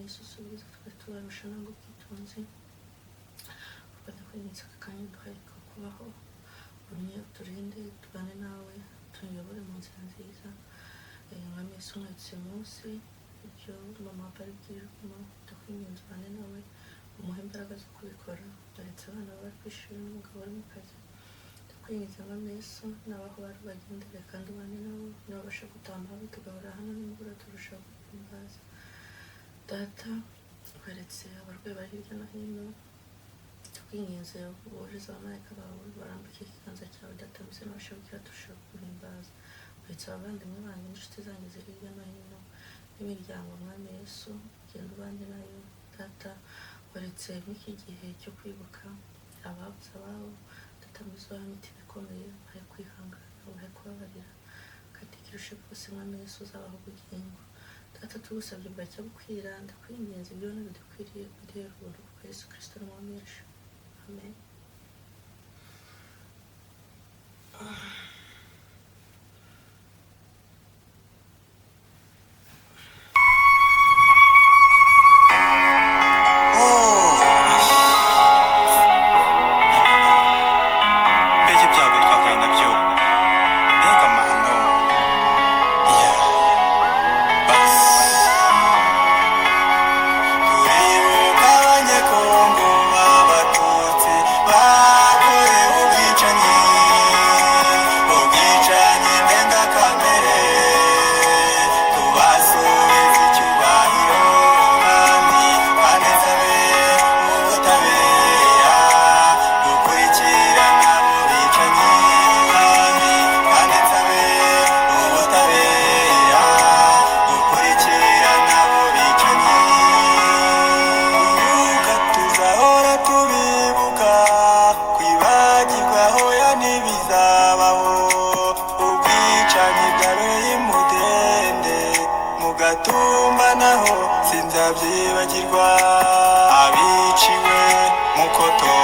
Yesu, subiza twari tubarusha ntabwo ubwitonzi. Papa, ndakwinginze aka kanya uduhaye ko kubaho, ugumye uturinde, tubane nawe, tuyobore mu nzira nziza. Mwami Yesu, mwetse munsi ibyo mama ari bwirirwemo, ndakwinginze ubane nawe, umuhe imbaraga zo kubikora. Baretse abana bari ku ishuri n'umugabo uri mu kazi. Ndakwinginze Mwami Yesu, n'abaho bari bagendere kandi ubane nabo, nibabasha gutaha amahoro tugahora hano nimugoroba turushaho guhimbaza. Data, tweretse abarwayi bari hirya no hino, ndakwinginze wohereze abamarayika bawe barambike ikiganza cyawe. Data, mbese nabashe gukira turushaho guhimbaza. Uretse abavandimwe banjye n'inshuti zanjye ziri hirya no hino n'imiryango, Mwami Yesu, genda ubane nayo. Data, uretse nk'iki gihe cyo kwibuka ababuze ababo, Data mwiza, ubahe imitima ikomeye, ubahe kwihangana, ubahe kubabarira, kandi kirushe rwose, Mwami Yesu, uzabaho ubugingo. Data, tugusabye bwacya bukwira, ndakwinginze ibyo bidukwiriye kuduhera ubuntu bwa Yesu Kristo n'Umwami wacu, amen. Mbega ibyago twahuye nabyo, mbega amahano ya basi! Turibuka Abanyekongo b'Abatutsi bakorewe ubwicanyi, ubwicanyi ndengakamere. Tubasubiza icyubahiro kandi banezere ubutabera gukurikirana abo bicanyi, kandi banezere ubutabera gukurikirana abo bicanyi. Twibuka, tuzahora tubibuka, kwibagirwa hoya ntibizabaho. Ubwicanyi bwabereye i Mudende, mu Gatumba naho sinzabyibagirwa. Abiciwe Mukoto,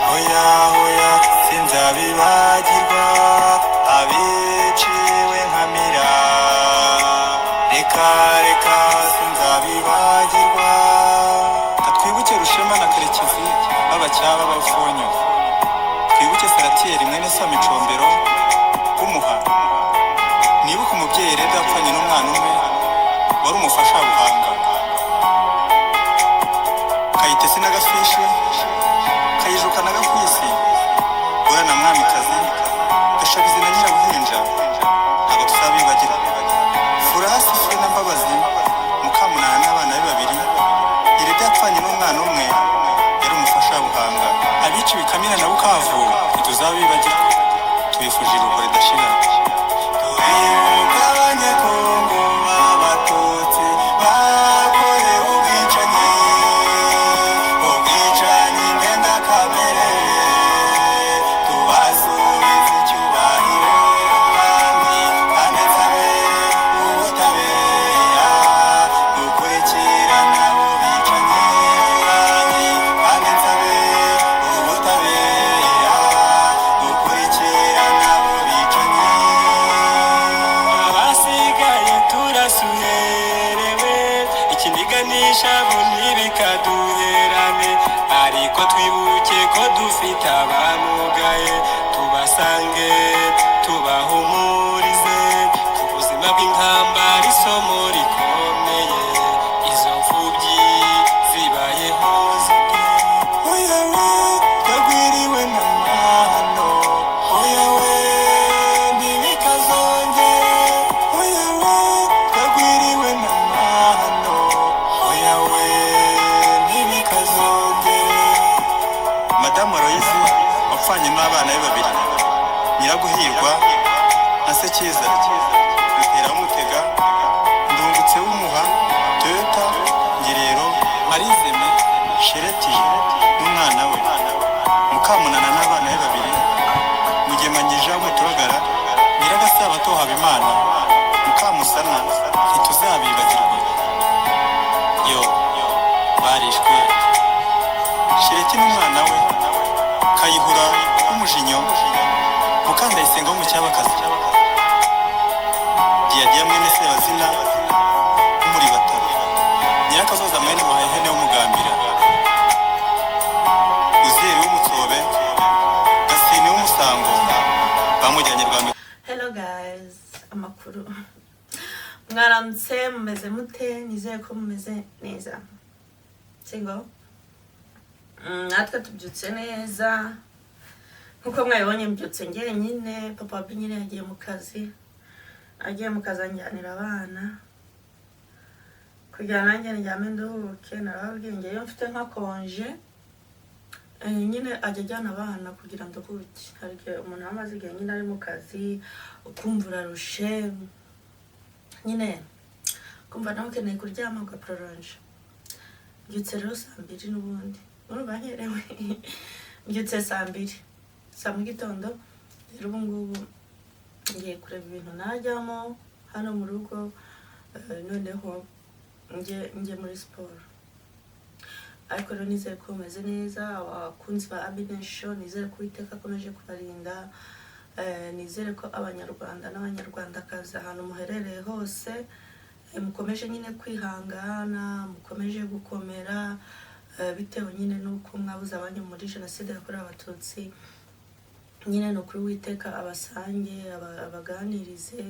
hoya hoya, sinzabibagirwa. Abiciwe Nkamira, reka reka, sinzabibagirwa. Twibuke Rushema na Karekezi b'Abacyaba b'Abafonyo, twibuke Saratiyeri mwene Samicombero w'Umuha, nibuke umubyeyi rero yapfanye n'umwana umwe wari umufasha wa Buhanga, Kayitesi na Gafishi, Kayijuka na Gakwisi, Gora na Mwamikazi, Gashabizi na Nyirabuhinja, ntabwo tuzabibagirwa. Furasi Fure na Mbabazi, Mukamunana n'abana be babiri, Yereda yapfanye n'umwana umwe yari umufasha wa Buhanga. Abiciwe Kamina na Bukavu ntituzabibagirwa, tubifuje iruhuko ridashira. Turibuka Abanyekongo b'Abatutsi bakorewe ubwicanyi, ubwicanyi ndengakamere. Tubasubiza icyubahiro kandi banezere ubutabera gukurikirana abo bicanyi, kandi banezere ubutabera gukurikirana abo bicanyi. Abasigaye turasuherewe, ikiniganisha bo ntibikaduherane, ariko twibuke ko dufite abamugaye, tubasange tubahumurize. Ku buzima bw'inkambara isomo rikomeye, izo mfubyi zibayeho zite? Oya we, twagwiriwe n'amahano, oya we, ntibikazongere, oya we, twagwiriwe n'amahano, oya we, ntibikazongere. Madamu Aloyizi wapfanye n'abana be babiri, Nyiraguhirwa na Sekiza, Rutera w'Umutega, Ndungutse w'Umuha, Toyota, Ngerero, Marizeme, Shereti n'umwana we, Mukamunana n'abana be babiri, Mugemanyija w'Umuturagara, Nyiragasabato Habimana, Mukamusana, ntituzabibagirwa. Yo, barishwe. Shereti n'umwana we, Kayihura w'Umujinyo, Mukandayisenga w'Umucyabakazi, Diyadiya mwene Sebazina w'Umuribatara. Nyirakazoza mwene Muhayihene w'Umugambira, Uziyeri w'Umutsobe, Gasini w'Umusango, bamujyanye rwa Hello guys, amakuru? Mwaramutse, mumeze mute? Nizere ko mumeze neza. Singo natwe tubyutse neza nkuko mwabibonye. Mbyutse njyenyine, papa nyine yagiye mu kazi, agiye mu kazi anjyanira abana kugira nanjye ndyame nduhuke. Narababwiye njye iyo mfite nka congé, nyine ajya ajyana abana kugira ngo nduhuke. Hari igihe umuntu aba amaze igihe nyine ari mu kazi, ukumva urarushe nyine, ukumva nawe ukeneye kuryama ugaprolonge. Mbyutse rero saa 2 n'ubundi urumva nkerewe. Mbyutse saa 2 saa mu gitondo. Rero ubu ngubu ngiye kureba ibintu najyamo hano mu rugo, noneho njye muri siporo. Ariko rero nizere ko bumeze neza, abakunzi ba Abine Show. Nizere ko Uwiteka akomeje kubarinda. Nizere ko Abanyarwanda n'Abanyarwandakazi ahantu muherereye hose, mukomeje nyine kwihangana, mukomeje gukomera, bitewe nyine n'uko mwabuze abanyu muri Jenoside yakorewe Abatutsi. Nyine ni ukuri Uwiteka abasange, abaganirize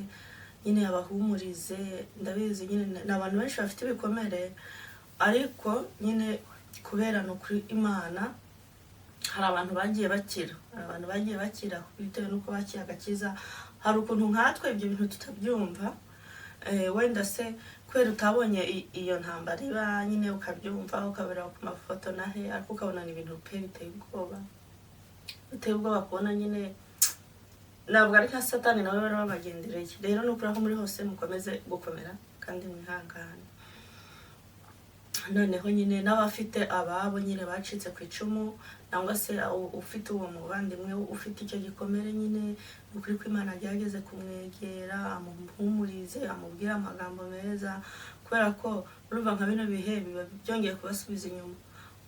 nyine, abahumurize. Ndabizi nyine ni abantu benshi bafite ibikomere, ariko nyine kubera ni ukuri Imana, hari abantu bagiye bakira, hari abantu bagiye bakira bitewe n'uko bakiye agakiza. Hari ukuntu nkatwe ibyo bintu tutabyumva, wenda se kubera utabonye iyo ntambara iba nyine, ukabyumva ukabireba ku mafoto nahe, ariko ukabona ni ibintu pe biteye ubwoba, biteye ubwoba kubona nyine ntabwo ari nka Satani nawe bari babagendereye. Rero ni ukuri aho muri hose mukomeze gukomera kandi mwihangane. Noneho nyine n'abafite ababo nyine bacitse ku icumu, cyangwa se ufite uwo muvandimwe ufite icyo gikomere nyine, ni ukuri ko Imana agerageze kumwegera, amuhumurize, amubwire amagambo meza, kubera ko urumva nka bino bihe biba byongeye kubasubiza inyuma.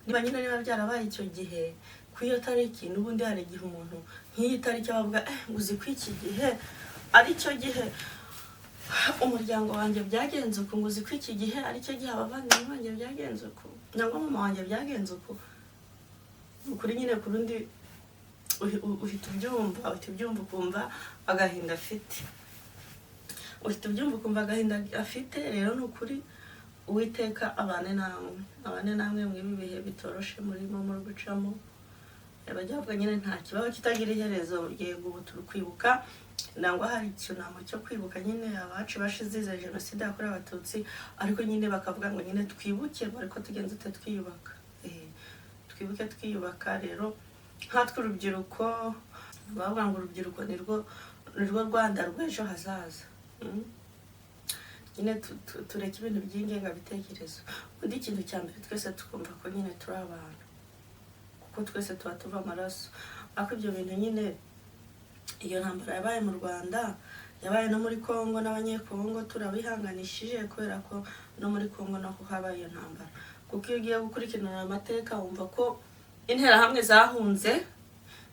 Niba nyine niba byarabaye icyo gihe ku iyo tariki, n'ubundi hari igihe umuntu nk'iyi tariki aba avuga: "Eh, uzi ko iki gihe ari cyo gihe umuryango wanjye byagenze uku, ngo uzi ko iki gihe ari cyo gihe abavandimwe banjye byagenze uku, cyangwa mama wanjye byagenze uku." Ni ukuri nyine ku rundi uhita ubyumva, uhita ubyumva ukumva agahinda afite, uhita ubyumva ukumva agahinda afite. Rero ni ukuri Uwiteka abane namwe, abane namwe mu ibi bihe bitoroshe murimo muri gucamo. Bajya bavuga nyine nta kibaho kitagira iherezo. Yego, ubu turi kwibuka, nangwa hari icyunamo cyo kwibuka nyine abacu bashize Jenoside yakorewe Abatutsi, ariko nyine bakavuga ngo nyine twibuke ariko tugenze ute? Twiyubaka. Twibuke twiyubaka. Rero nkatwe urubyiruko, bavuga ngo urubyiruko nirwo Rwanda rw'ejo hazaza. Nyine tureke ibintu by'ingengabitekerezo. Ubundi ikintu cya mbere twese tukumva ko nyine turi abantu, kuko twese tuba tuva amaraso. Ariko ibyo bintu nyine, iyo ntambara yabaye mu Rwanda, yabaye no muri Congo, n'Abanyekongo turabihanganishije, kubera ko no muri Congo naho habaye iyo ntambara. Kuko iyo ugiye gukurikirana amateka, wumva ko Interahamwe zahunze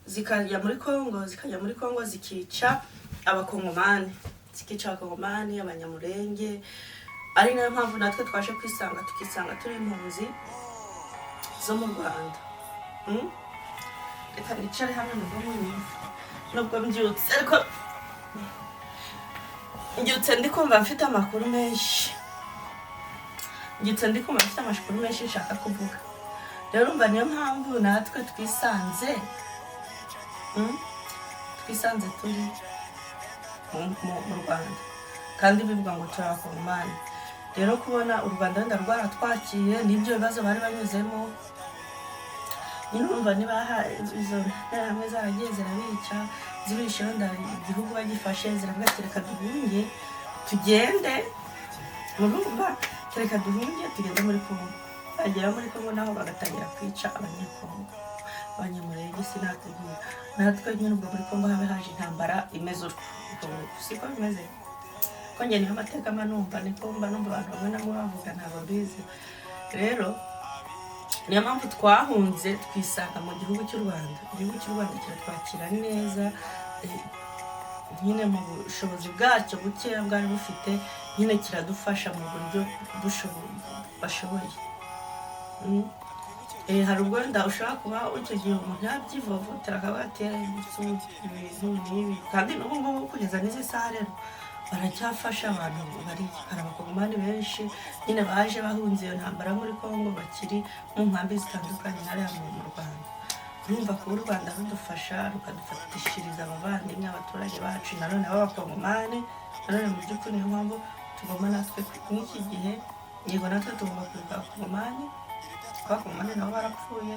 zikajya muri Congo, zikajya muri Congo zikica Abakongomani, zikica Abakongomani, Abanyamurenge, ari nayo mpamvu natwe twaje kwisanga, tukisanga turi impunzi zo mu Rwanda. Reka nicare hano nubwo munyumva, nubwo mbyutse, ariko mbyutse ndi kumva mfite amakuru menshi, mbyutse ndi kumva mfite amakuru menshi nshaka kuvuga. Rero urumva niyo mpamvu natwe twisanze, twisanze turi mu Rwanda kandi bivuga ngo turi Abakongomani. Rero kubona u Rwanda wenda rwaratwakiye n'ibyo bibazo bari banyuzemo nyine, urumva niba izo Nterahamwe zaragiye zirabica, zibishe, wenda igihugu bagifashe ziravuga ati: "Reka duhunge tugende." Murumva, reka duhunge tugende muri Kongo. Bagera muri Kongo naho bagatangira kwica Abanyekongo, Abanyamurenge. Sinakubwira natwe nyine ubwo muri Kongo habe haje intambara imeze utwo. Ubwo siko bimeze ko njye niyo mateka mba numva, niko mba numva abantu bamwe na bamwe bavuga, ntabwo mbizi. Rero niyo mpamvu twahunze twisanga mu gihugu cy'u Rwanda. Igihugu cy'u Rwanda kiratwakira neza, nyine mu bushobozi bwacyo bukeya bwari bufite, nyine kiradufasha mu buryo bushoboye. bashoboye. Hari ubwo wenda ushobora kuba icyo gihe umuntu yabyivovotera, akaba ati ibintu n'ibi. Kandi n'ubu ngubu kugeza n'izi saha rero baracyafasha abantu. Bari hari Abakongomani benshi nyine baje bahunze iyo ntambara muri Congo, bakiri mu nkambi zitandukanye hariya mu Rwanda. Urumva kuba u Rwanda rudufasha, rukadufatishiriza abavandimwe, abaturage bacu nanone b'Abakongomani nanone, mu by'ukuri niyo mpamvu tugomba natwe nk'iki gihe, yego, natwe tugomba kwibuka Abakongomani. Abakongomani nabo barapfuye,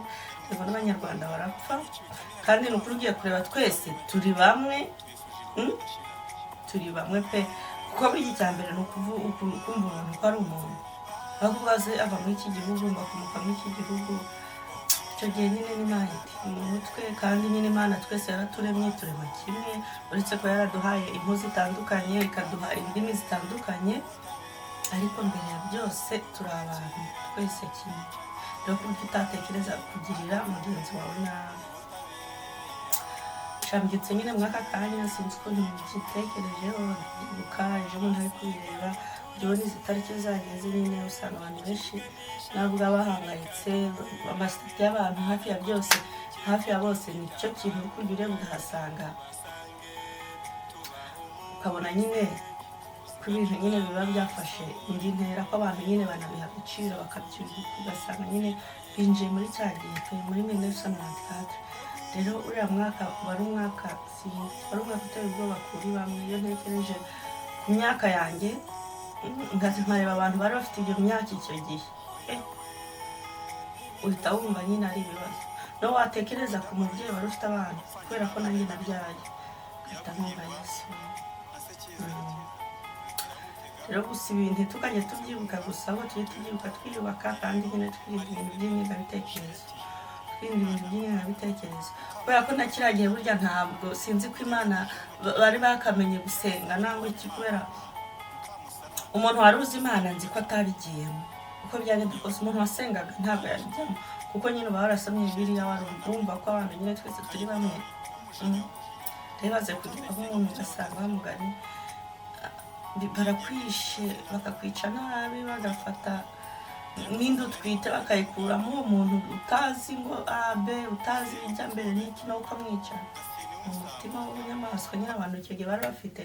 yego, n'Abanyarwanda barapfa. Kandi ni ukuri, ugiye kureba twese turi bamwe. Turi bamwe pe, kuko burya icya mbere ni kumva umuntu ko ari umuntu, aho kuvuga se ava muri iki gihugu, ngo akomoka muri iki gihugu. Icyo gihe nyine ni mind, mu mutwe. Kandi nyine Imana twese yaraturemye, turema kimwe, uretse ko yaraduhaye impu zitandukanye, ikaduha indimi zitandukanye, ariko mbere ya byose turi abantu twese kimwe. Rero ku buryo utatekereza kugirira mugenzi wawe nabi. Shambyutse nyine muri aka kanya, sinzi ukuntu mbyitekerejeho, ndibuka ejo bundi ari kubireba. Ubona izi tariki zageze nyine, usanga abantu benshi nabwo bahangayitse. Ama status y'abantu hafi ya byose, hafi ya bose, nicyo kintu uri kujya ureba ukahasanga, ukabona nyine ko ibintu nyine biba byafashe indi ntera, ko abantu nyine banabiha agaciro, bakabyibuka, ugasanga nyine binjiye muri cya gihe pe, muri 1994. Rero uriya mwaka wari umwaka, sinzi, wari umwaka uteye ubwoba kuri bamwe. Iyo ntekereje ku myaka yanjye, nkaza nkareba abantu bari bafite iyo myaka icyo gihe, uhita wumva nyine ari ibibazo. No watekereza ku mubyeyi wari ufite abana, kubera ko nanjye nabyaye, ugahita nkumva Yesu. Rero gusa ibintu tukajya tubyibuka gusa, ahubwo tujye tubyibuka twiyubaka, kandi nyine twirinda ibintu by'ingengabitekerezo, twirinda ibintu by'ingengabitekerezo, kubera ko na kiriya gihe burya ntabwo sinzi ko Imana bari bakamenye gusenga nangwa iki, kubera umuntu wari uzi Imana nzi ko atabigiyemo. Uko byagenda kose, umuntu wasengaga ntabwo yabijyamo, kuko nyine uba warasomye Bibiliya, wumva ko abantu nyine twese turi bamwe. Rero baze kugira nk'umuntu ugasanga bamugani barakwishe, bakakwica nabi, bagafata n'inda utwite bakayikuramo uwo muntu utazi ngo abe utazi ibijya mbere n'iki, nawe ukamwica. Mu mutima w'ubunyamaswa nyine abantu icyo gihe bari bafite.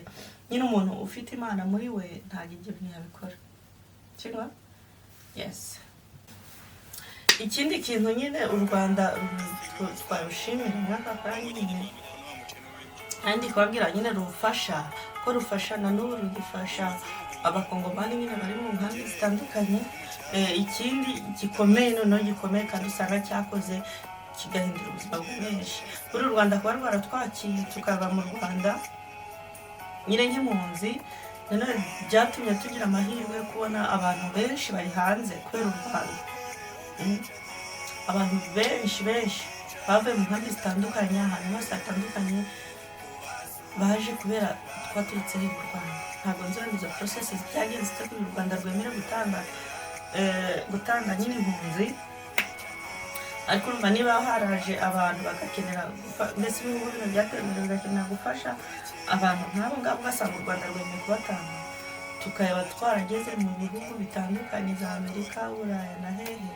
Nyine umuntu ufite Imana muri we ntabwo ibyo bintu yabikora kimwe. Yes, ikindi kintu nyine u Rwanda twarushimira muri aka kanya nyine, kandi kubabwira nyine rufasha, ko rufasha na n'ubu rugifasha Abakongomani nyine bari mu nkambi zitandukanye. Ikindi gikomeye noneho, gikomeye kandi usanga cyakoze kigahindura ubuzima bwa benshi kuri u Rwanda, kuba rwaratwakiye tukava mu Rwanda nyine nk'impunzi, nanone byatumye tugira amahirwe yo kubona abantu benshi bari hanze kubera u Rwanda. Abantu benshi benshi bavuye mu nkambi zitandukanye, ahantu hose hatandukanye, baje kubera twaturutse mu Rwanda. Ntabwo nzi wenda izo process byagenze ite kugira u Rwanda rwemere gutanga nyine impunzi, ariko urumva niba haraje abantu bagakenera mbese ibihugu bino byateye imbere bigakenera gufasha abantu nk'abo ngabo, ugasanga u Rwanda rwemeye kubatanga, tukaba twarageze mu bihugu bitandukanye, za Amerika, Buraya na hehe,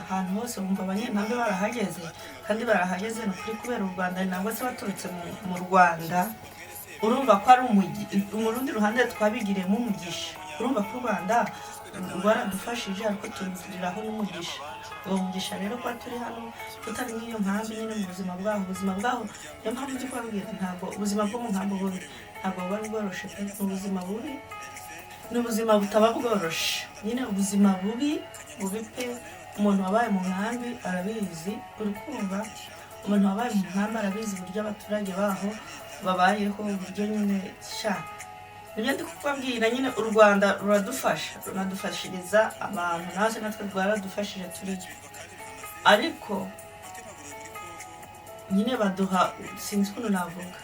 ahantu hose wumva abanyenkambi barahageze. Kandi barahageze ni ukuri kubera u Rwanda, ntabwo se baturutse mu Rwanda. Urumva ko ari mu rundi ruhande twabigiriyemo umugisha. Urumva ko u Rwanda rwaradufashije, ariko turugiriraho n'umugisha. Uwo mugisha rero, kuba turi hano tutari nk'iyo nkambi nyine, mu buzima bwaho, ubuzima bwaho, niyo mpamvu ndi kubabwira, ntabwo ubuzima bwo mu nkambi ubundi ntabwo buba bworoshe pe. Ni ubuzima bubi, ni ubuzima butaba bworoshe nyine, ubuzima bubi bubi pe. Umuntu wabaye mu nkambi arabizi. Uri kumva, umuntu wabaye mu nkambi arabizi uburyo abaturage baho babayeho, uburyo nyine sha. Nibyo ndi kukubabwira nyine, u Rwanda ruradufasha, runadufashiriza abantu, natwe rwaradufashije turiyo, ariko nyine baduha, sinzi ukuntu navuga,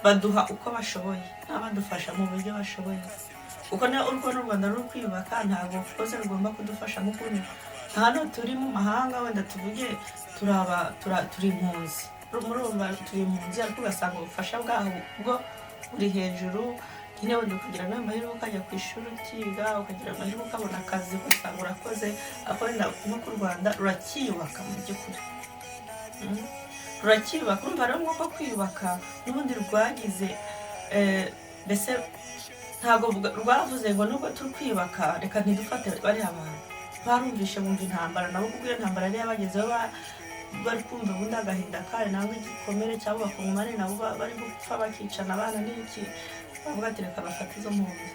baduha uko bashoboye, n'abadufasha mu buryo bashoboye, kuko niyo urwo n'u Rwanda ruri kwiyubaka, ntabwo rwose rugomba kudufasha nk'ukuntu hano turi mu mahanga. Wenda tuvuge turaba turi impunzi, murumva turi impunzi, ariko ugasanga ubufasha bwaho bwo buri hejuru. Nyine wenda ukagira n'amahirwe ukajya ku ishuri ukiga, ukagira amahirwe ukabona akazi, ugasanga urakoze. Ariko wenda nko ku Rwanda ruracyiyubaka mu by'ukuri. Ruracyiyubaka. Urumva rero nko kwiyubaka n'ubundi rwagize mbese ntabwo rwavuze ngo nubwo turi kwiyubaka reka ntidufate bariya bantu. Barumvishe bumva intambara nabo, kuko iyo ntambara yari yabagezeho, bari kumva ubundi agahinda kayo nangwa igikomere cyangwa bakongomani nabo bari gupfa bakicana abana n'iki, bavuga ati reka bafate izo mpunzi,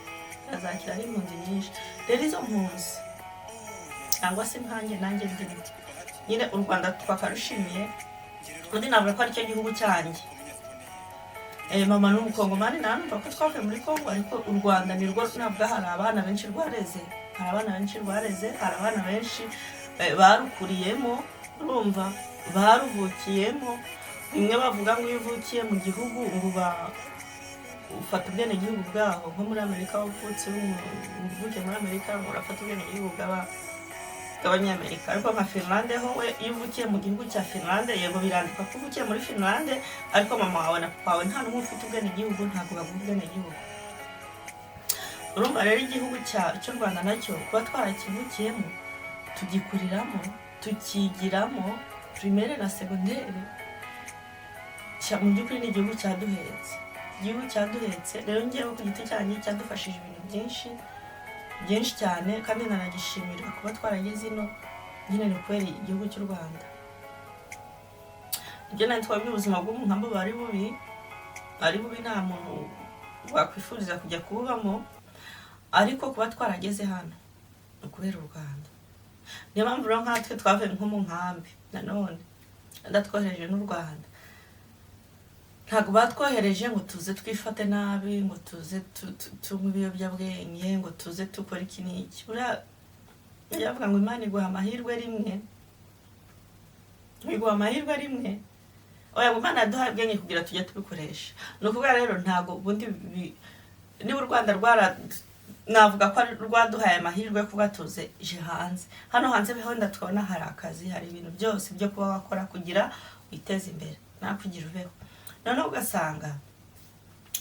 bazakira ari impunzi nyinshi. Rero izo mpunzi cyangwa se nkanjye, nanjye ndimo nyine, u Rwanda twakarushimiye. Ubundi navuga ko aricyo gihugu cyanjye. Mama ni umukongomani, nawe numva ko twavuye muri Kongo, ariko u Rwanda ni rwo ntabwo hari abana benshi rwareze, hari abana benshi rwareze, hari abana benshi barukuriyemo, urumva baruvukiyemo. Bimwe bavuga ngo iyo uvukiye mu gihugu ngo uba ufata ubwenegihugu bwaho, nko muri Amerika wavutse uvukiye muri Amerika ngo urafata ubwenegihugu bw'abanyamerika. Ariko nka Finlande ho, we iyo uvukiye mu gihugu cya Finlande, yego birandikwa ko uvukiye muri Finlande, ariko mama wawe na papa wawe nta n'umwe ufite ubwenegihugu, ntabwo baguha ubwenegihugu. Urumva rero igihugu cy'u Rwanda nacyo kuba twarakivukiyemo, tugikuriramo, tukigiramo primaire na secondaire, mu by'ukuri ni igihugu cyaduhetse, igihugu cyaduhetse. Rero ngewe ku giti cyanjye cyadufashije ibintu byinshi byinshi cyane, kandi nanagishimira kuba twarageze ino nyine ni ukubera igihugu cy'u Rwanda. Ibyo nari twabwiye, ubuzima bwo mu nkambi buba ari bubi, ari bubi, nta muntu wakwifuriza kujya kububamo, ariko kuba twarageze hano ni ukubera u Rwanda. Niyo mpamvu rero nkatwe twavuye nko mu nkambi, nanone ndatwohereje n'u Rwanda. Ntabwo batwohereje ngo tuze twifate nabi, ngo tuze tunywe ibiyobyabwenge, ngo tuze dukore iki n'iki. Buriya yavuga ngo Imana iguha amahirwe rimwe, iguha amahirwe rimwe. Oya, ngo Imana yaduhaye ubwenge kugira tujye tubikoresha. Ni ukuvuga rero ntabwo ubundi niba u Rwanda rwara, navuga ko ari rwaduhaye amahirwe yo kuba tuze je hanze. Hano hanze wenda tukabona hari akazi, hari ibintu byose byo kuba wakora kugira witeze imbere nawe kugira ubeho. Noneho ugasanga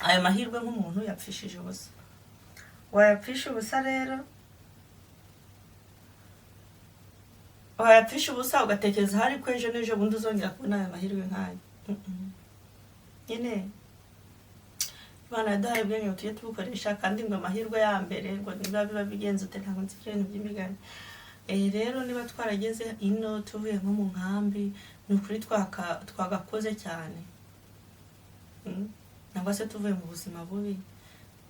ayo mahirwe nk'umuntu yapfishije ubusa. Wayapfisha ubusa rero, wayapfisha ubusa, ugatekereza hari ko ejo n'ejo bundi uzongera kubona ayo mahirwe nk'ayo. Nyine Imana yaduhaye ubwenge ngo tujye tubukoresha, kandi ngo amahirwe ya mbere ngo niba biba bigenze ute, ntabwo nzi ibyo bintu by'imigani. Rero niba twarageze ino tuvuye nko mu nkambi, ni ukuri twagakoze cyane. Nangwa se tuvuye mu buzima bubi,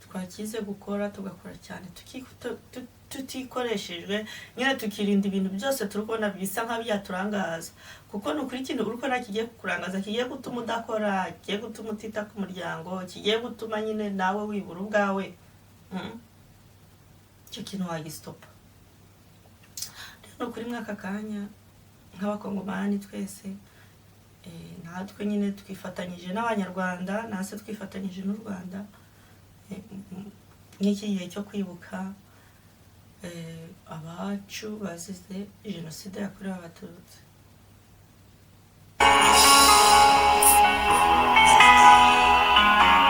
twakize gukora, tugakora cyane, tutikoreshejwe nyine, tukirinda ibintu byose turi kubona bisa nk'abyaturangaza, kuko ni ukuri ikintu uri kubona kigiye kukurangaza, kigiye gutuma udakora, kigiye gutuma utita ku muryango, kigiye gutuma nyine nawe wibura ubwawe. Icyo kintu wagisitopa. Rero ni ukuri muri aka kanya nk'abakongomani twese, natwe nyine twifatanyije n'abanyarwanda, nase twifatanyije n'u Rwanda nk'iki gihe cyo kwibuka abacu bazize jenoside yakorewe abatutsi.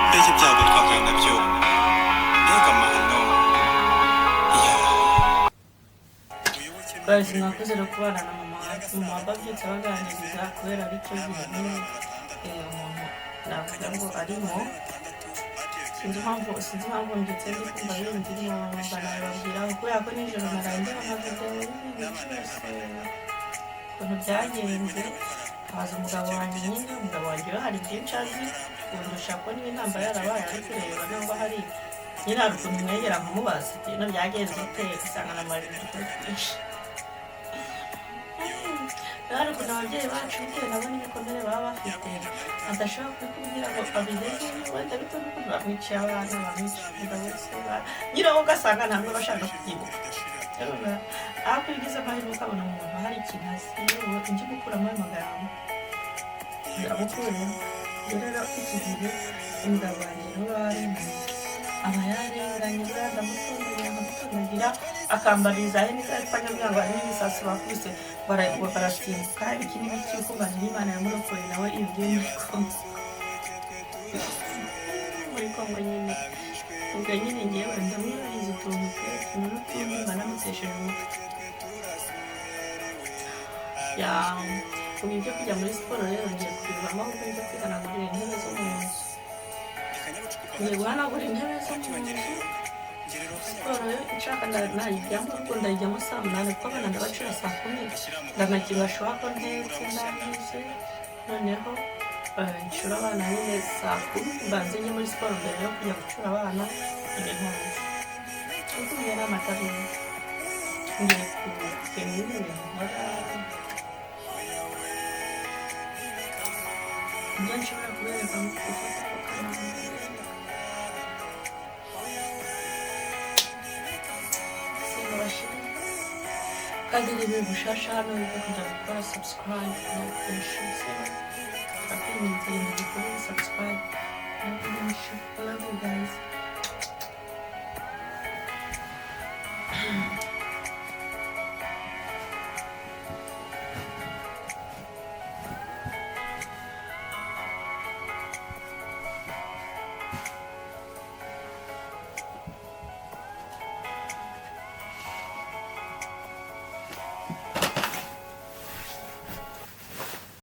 Mbega ibyago twahuye nabyo, mbega amahano ya. Guys, mwakoze rero kubana na mama wacu. Mama wababyutse abaganiriza kubera ari cyo gihe nyine umuntu navuga ngo arimo. Sinzi impamvu mbyutse ndi kumva bindimo, banababwira kubera ko nijoro naraye ndeba amavideo y'ibintu byose ukuntu byagenze. Haza umugabo wanjye nyine, umugabo wanjye we hari byinshi azi kundusha, ko niba intambara yarabaye ari kureba, nangwa hari nyine hari ukuntu mwegera nkamubaza ibintu byagenze ute, ugasanga namarira udukuru twinshi. Rero hari ukuntu ababyeyi bacu bitewe nabo n'ibikomere baba bafite adashobora kubikubwira ngo abigeze, wenda bitewe n'ukuntu bamwiciye abana, bamwiciye umugabo se, nyine wowe ugasanga ntabwo bashaka kubyibuka. Urumva, ariko iyo ugize amahirwe ukabona umuntu hari ikintu azi, yewe ujye gukuramo ayo magambo ndamukuyemo. Rero iki gihe umugabo wanjye niwe warenganye, aba yarenganye. Buriya ndamutondagira, nkamutondagira, akambaririza aho neza, ariko anyabwira ngo harimo ibisasu bakubise barasimbuka, iki n'ibiki, ukumva n'Imana yamurokoye nawe iyo ugiye muri Kongo, muri Kongo nyine. Ubwo nyine ngewe ndamwibariza utuntu pe, utuntu n'utundi mba namutesheje umutwe. Ya, ubu ibyo kujya muri siporo rero ngiye kubivamo, ahubwo njya kwihanagurira intebe zo mu nzu. Ngiye guhanagura intebe zo mu nzu. Siporo yo nshaka nayijyamo, ariko ndayijyamo saa 8, kuko abana ndabacura saa 10. Ndanakibashuha ko ntetse ndangije, noneho ncura abana nyine saa 10, mbanze njye muri siporo mbere yo kujya gucura abana ibintu. Ariko njye n'amata rero ngiye kugena ibindi bintu nkora, ibyo nshobora kubereka mu gufata ako kanya ndabereka. Simbashira kandi ni ibintu bushasha hano byo kujya gukora subscribe, like and share. Siba turakwinginze, ibintu dukore subscribe, like and share. I love you guys.